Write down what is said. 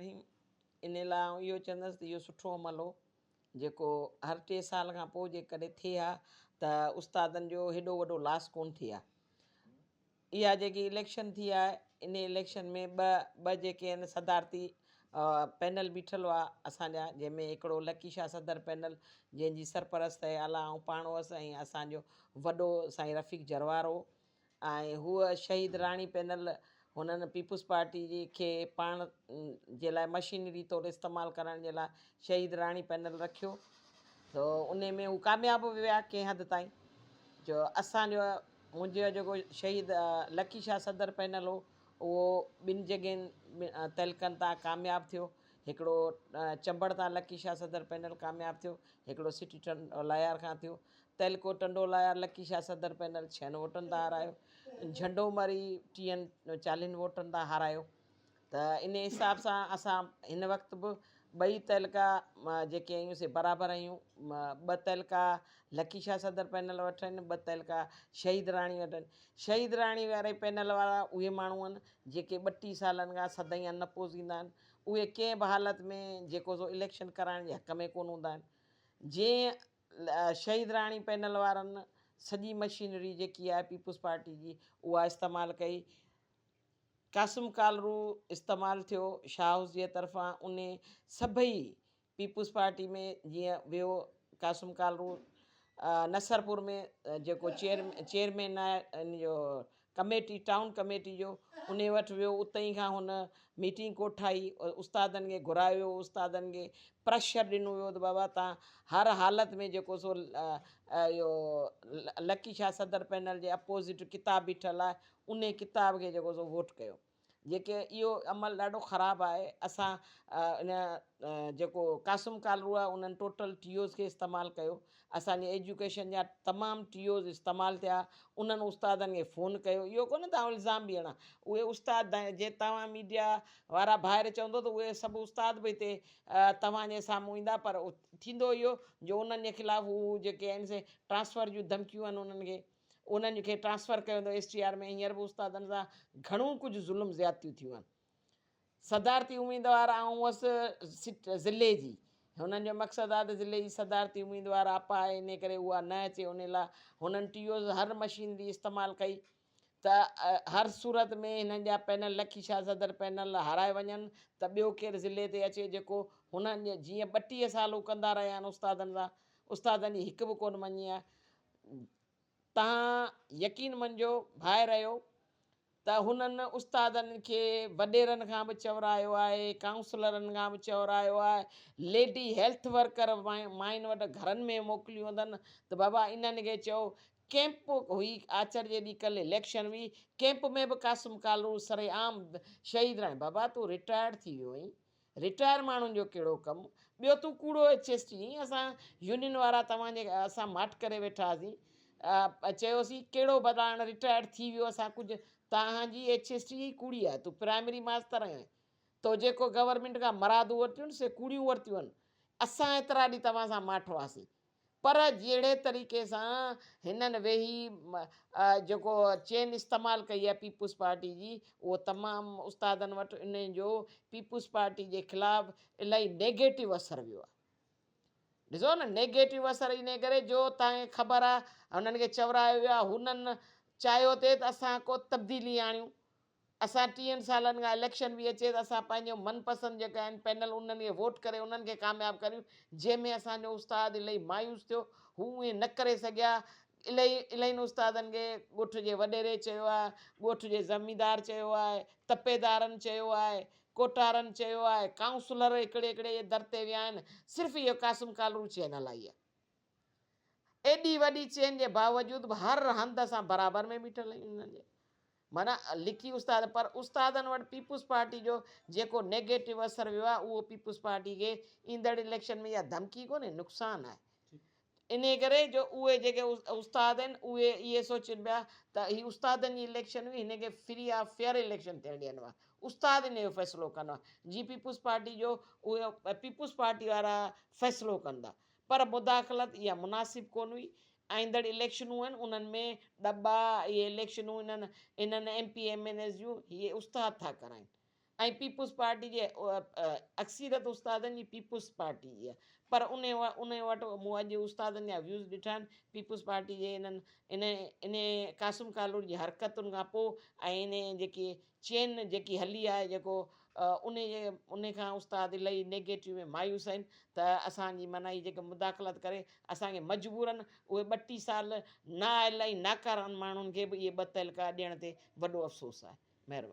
الرحيم ان لاء آئون اهو چوندس ته اهو سٺو عمل هو جيڪو هر ٽي سال کان پوء جيڪڏهن ٿئي ها ته استادن جو هيڏو وڏو لاس ڪونه ٿئي ها. اها جيڪي اليڪشن ٿي آهي ان اليڪشن ۾ ٻه ٻه جيڪي آهن صدارتي پينل بيٺل هئا اسان جا جنهن ۾ هڪڙو لڪي شاهه صدر پينل جنهن جي سرپرست اعليٰ آئون پاڻ هئس ۽ اسان جو وڏو سائين رفيق جروار هو ۽ هوء شهيد راڻي پينل هنن پيپلز پارٽي جي کي پاڻ جي لاء مشينري طور استعمال ڪرڻ جي لاء شهيد راڻي پينل رکيو ته انهي ۾ هو ڪامياب به ويا ڪنهن حد تائين جو اسان جو منهنجو جيڪو شهيد لکي شاهه صدر پينل هو اهو ٻن جڳهين تعلقن تان ڪامياب ٿيو هڪڙو چمبڙ تان لکي شاهه صدر پينل ڪامياب ٿيو هڪڙو سٽي لايار کان ٿيو تعلقو ٽنڊو لايار لڪي شاهه صدر پينل ڇهن ووٽن تان هارايو، جهنڊو مري ٽيهن چاليهن ووٽن تان هارايو ته ان حساب سان اسان هن وقت به ٻئي تعلقا جيڪي آهيون سي برابر آهيون ٻه تعلقا لڪي شاهه صدر پينل وٽ آهن ٻه تعلقا شهيد راڻي وٽ آهن شهيد راڻي واري پينل وارا اهي ماڻهو آهن جيڪي ٻٽيهه سالن کان سدائين ان اپوز ايندا آهن اهي ڪنهن به حالت ۾ جيڪو سو اليڪشن ڪرائڻ جي حق ۾ ڪونه هوندا آهن جنهن شهيد راڻي پينل وارن سڄي مشينري جيڪي آهي پيپلز پارٽي جي اها استعمال ڪئي قاسم ڪالرو استعمال ٿيو شاهه هائوس جي طرفان انهي سڀئي پيپلز پارٽي ۾ جيئن ويو قاسم ڪالرو نصرپور ۾ جيڪو چيئرمين آهي ان جو ڪميٽي ٽائون ڪميٽي جو انهي وٽ ويو اتئين کان هن ميٽنگ ڪوٺائي استادن کي گهرايو ويو استادن کي پريشر ڏنو ويو ته بابا تان هر حالت ۾ جيڪو سو اهو لڪي شاهه صدر پينل جي اپوزٽ ڪتاب بيٺل آهي انهي ڪتاب کي جيڪو سو ووٽ ڪيو جيڪي اهو عمل ڏاڍو خراب آهي اسان ان جيڪو قاسم ڪالرو آهي انهن ٽوٽل ٽي اوز کي استعمال ڪيو اسان جي ايجوڪيشن جا تمام ٽي اوز استعمال ٿيا انهن استادن کي فون ڪيو اهو ڪونه ته آئون الزام به هڻان اهي استاد جي توهان ميڊيا وارا ڀائر چوندو ته اهي سڀ استاد به هتي توهان جي سامهون ايندا پر ٿيندو اهو جو انهن جي خلاف هو جيڪي آهن سي ٽرانسفر جون ڌمڪيون آهن انهن کي انهن کي ٽرانسفر ڪيو ويندو ايس ٽي آر ۾ هينئر به استادن سان گهڻو ڪجهه ظلم زيادتيون ٿيون آهن صدارتي اميدوار آئون هئس سٽ ضلعي جي هنن جو مقصد آهي ته ضلعي جي صدارتي اميدوار آپا آهي انهي ڪري اها نه اچي انهي لاء هنن ٽي اوز هر مشينري استعمال ڪئي ته هر صورت ۾ هنن جا پينل لکي شاهه صدر پينل هارائي وڃن ته ٻيو ڪير ضلعي تي اچي جيڪو هنن جيئن 32 سال هو ڪندا رهيا آهن استادن سان استادن جي هڪ به ڪونه مڃي آهي تان يقين مڃجو ڀائر آهيو ته هنن استادن کي وڏيرن کان به چورايو آهي، ڪائونسلرن کان به چورايو آهي، ليڊي هيلٿ ورڪر ماين وٽ گهرن ۾ موڪليون اٿن ته بابا انهن کي چئو ڪئمپ هئي آچر جي ڏينهن ڪلهه اليڪشن هئي ڪئمپ ۾ به قاسم ڪالرو سرعام شهيد راڻي بابا تون رٽائرڊ ٿي ويو آهين رٽائر ماڻهن جو ڪهڙو ڪم، ٻيو تون ڪوڙو ايڇ ايس ٽي آهين، اسان يونين وارا توهان جي اسان ماٺ ڪري ويٺا هئاسين، چيوسين ڪهڙو بداڻ رٽائرڊ ٿي ويو اسان ڪجهه توهان جي ايڇ ايس ٽي ئي ڪوڙي آهي، تون پرائمري ماستر آهين، تو جيڪو گورنمينٽ کان مرادون ورتيون آهن سي ڪوڙيون ورتيون آهن، اسان ايترا ڏينهن توهان سان ماٺ هئاسين. پر جهڙي طريقي سان هنن ويهي جيڪو چين استعمال ڪئي آهي پيپلز پارٽي جي اهو تمام استادن وٽ انهي جو پيپلز پارٽي جي خلاف الاهي نيگيٽو اثر ويو آهي ڏسو نه نيگيٽو اثر انهي ڪري جو توهان کي خبر آهي هنن کي چورايو ويو آهي هنن چاهيو ٿي ته اسان ڪو تبديلي آڻيون اسان ٽيهن سالن کان اليڪشن به اچي ته اسان پنهنجو من پسند جيڪا آهن پينل انهن کي ووٽ ڪري انهن کي ڪامياب ڪريون جنهن ۾ اسان جو استاد الائي مايوس ٿيو هو ائين نه ڪري سگهيا الائي الائين استادن کي ڳوٺ جي وڏيري چيو آهي ڳوٺ جي زميندار چيو آهي تپيدارن چيو آهي ڪوٽارن چيو آهي ڪائونسلر هڪڙي هڪڙي جي در تي ويا آهن صرف اهو قاسم ڪالرو چين هلائي آهي ايڏي وڏي چين جي باوجود به هر هنڌ اسان برابر ۾ بيٺل آهيون انهن جي معنيٰ لڪي استاد پر استادن وٽ پيپلز پارٽي جو جيڪو نيگيٽو اثر ويو آهي اهو پيپلز پارٽي کي ايندڙ اليڪشن ۾ اها ڌمڪي ڪونهي نقصان آهي انهي ڪري جو اهي جيڪي استاد آهن اهي اهي سوچين پيا ته هي استادن جي اليڪشن هئي هن کي فري آف فيئر اليڪشن ٿيڻ ڏين ها استاد ان جو فيصلو ڪندا جي پيپلز پارٽي جو اهي پيپلز پارٽي وارا فيصلو ڪندا پر مداخلت اها مناسب ڪونه هئي. آئيندڙ اليڪشنون آهن انهن ۾ ڏٻا اهي اليڪشنون انهن انهن M P M N As جون هي استاد ٿا ڪرائين. ۽ پيپلز پارٽي جي اڪثريت استادن جي پيپلز پارٽي جي آهي پر ان ان وٽ مون اڄ استادن جا ويوز ڏٺا آهن پيپلز پارٽي جي انهن ان ان قاسم ڪالوڙ جي حرڪتن کان پوء ۽ ان جيڪي چين جيڪي هلي آهي جيڪو ان جي ان کان استاد الائي نيگيٽو ۾ مايوس آهن ته اسان جي معنيٰ هي جيڪي مداخلت ڪري اسان کي مجبورن اهي ٻٽي سال نااهل ۽ ناڪارن ماڻهن کي به اهي ٻه تعلقا ڏيڻ تي وڏو افسوس آهي. مهرباني.